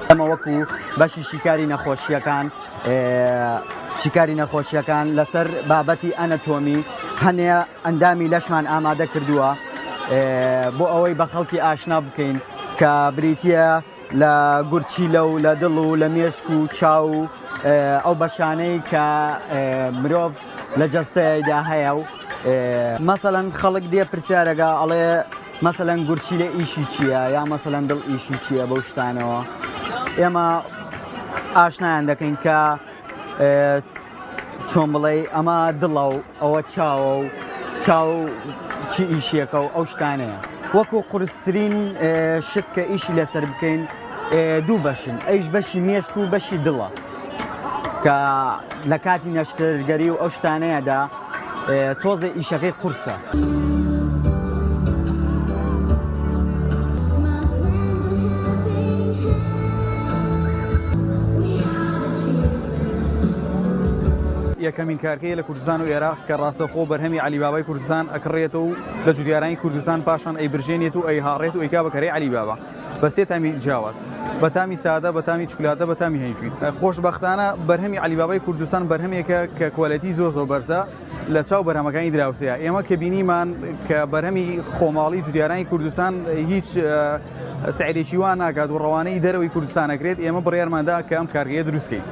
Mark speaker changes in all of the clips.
Speaker 1: ئەمە وەکو بەشی شیکاری نەخۆشییەکان شیکاری نەخۆشییەکان لەسەر بابەتی ئەنەتۆمی هەنێ ئەندامی لەشمان ئامادە کردووە بۆ ئەوەی بە خەڵکی ئاشنا بکەین کە بریتە لە گورچیلە و لە دڵ و لە مێشک و چاو و ئەو بەشانەی کە مرۆڤ لە جەستەیدا هەیە و مەسەلەن خەڵک دێ پرسیارەکە ئەڵێ مەسەلەن گورچیلە ئیشی چییە یا مەسەلەن دڵ ئیشی چییە بەو شتانەوە ئێمە ئاشنایان دەکەین کە چۆن بڵێ ئەمە دڵە و ئەوە چاوە و چاو چی ئیشیەکە و ئەو شتانەیە وەکو قورسترین شت کە ئیشی لەسەر بکەین دوو بەشن ئەیش بەشی مێشک و بەشی دڵە کە لە کاتی نەشتەرگەری و ئەو شتانەیەدا تۆزێ ئیشەکەی قورسە.
Speaker 2: یەکەمین کارگەیە لە کوردستان و ئێراق کە ڕاستەوخۆ بەرهەمی عەلی بابای کوردستان ئەکڕێتەوە و لە جوتیارانی کوردستان پاشان ئەیبرژێنێت و ئەیهاڕێت و ئەیکا بە کەرەی عەلی بابا. بە سێ تامی جیاواز بە تامی سادە بە تامی چکلاتە بە تامی هەنگوین خۆشبەختانە بەرهەمی عەلی بابای کوردستان بەرهەمێکە کە quality زۆر زۆر بەرزە لە چاو بەرهەمەکانی دراوسەیە ئێمە کە بینیمان کە بەرهەمی خۆماڵی جوتیارانی کوردستان هیچ سعرێکی وا ناکات و ڕەوانەی دەرەوەی کوردستان ئەکرێت ئێمە بڕیارماندا کە ئەم کارگەیە دروستکەین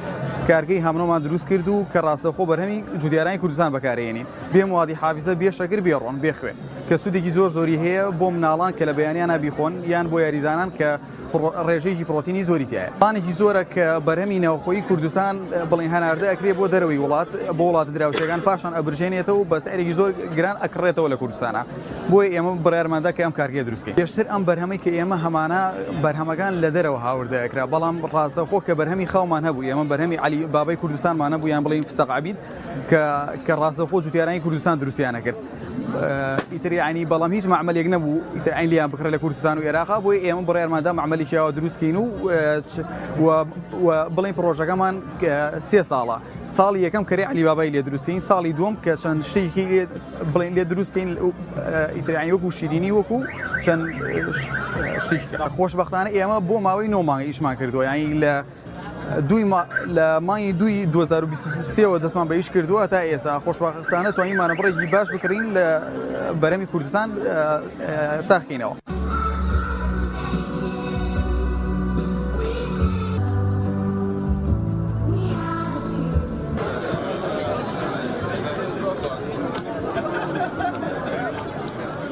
Speaker 2: کارگەی هامنۆمان دروست کرد و کە ڕاستەوخۆ بەرهەمی جوتیارانی کوردستان بەکارێنین بێ موادی حافزە بێ شەکر بێ ڕۆن بێ خوێ کە سوودێکی زۆر زۆری هەیە بۆ مناڵان کە لە بەیانیانا بیخۆن یان بۆ یاریزانان کە ڕێژەیەکی پرۆتینی زۆری تایە. پلانێکی زۆرە کە بەرهەمی ناوخۆیی کوردستان بڵێن هەناردە ئەکرێ بۆ دەرەوەی وڵات بۆ وڵاتە دراوسێکان پاشان ئەبرژێنێتەوە بە سعرێکی زۆر گران ئەکڕێتەوە لە کوردستانە بۆیە ئێمە بڕیارماندا کە ئەم کارگەیە دروست کەین. پێشتر ئەم بەرهەمەی کە ئێمە هەمانە بەرهەمەکان لە دەرەوە هاوردە ئەکرا بەڵام ڕاستەوخۆ کە بەرهەمی خاومان هەبوو ئێمە بەرهەمی عەلی بابای کوردستانمان هەبوو یان بڵێین فستەق عەبید کە کە ڕاستەوخۆ جوتیارانی کوردستان دروستیان ئەکرد ئیتر یعنی بەڵام هیچ مەعمەلێک نەبوو ئیتر عین لیان بکڕێ لە کوردستان و عێراقا بۆیە ئێمە بڕیارماندا مەعمەلێکی ئاوا دروست کەین و و بڵێن پڕۆژەکەمان سێ ساڵە ساڵی یەکەم کەرەی عەلی بابای لێ دروست کەین ساڵی دووەم کە چەند شتێکی لێ بڵێن لێ دروست کەین ئیتر یعنی وەکو شیرینی وەکو چەند شتێکی خۆشبەختانە ئێمە بۆ ماوەی نۆ مانگ ئیشمان کردووە یعنی لە دووی لە مانگی دووی 2023 وە دەستمان بە ئیش کردووە تا ئێستا خۆشبەختانە توانیمانە بڕێکی باش بکڕین لە بەرەمی کوردستان ساخکەینەوە.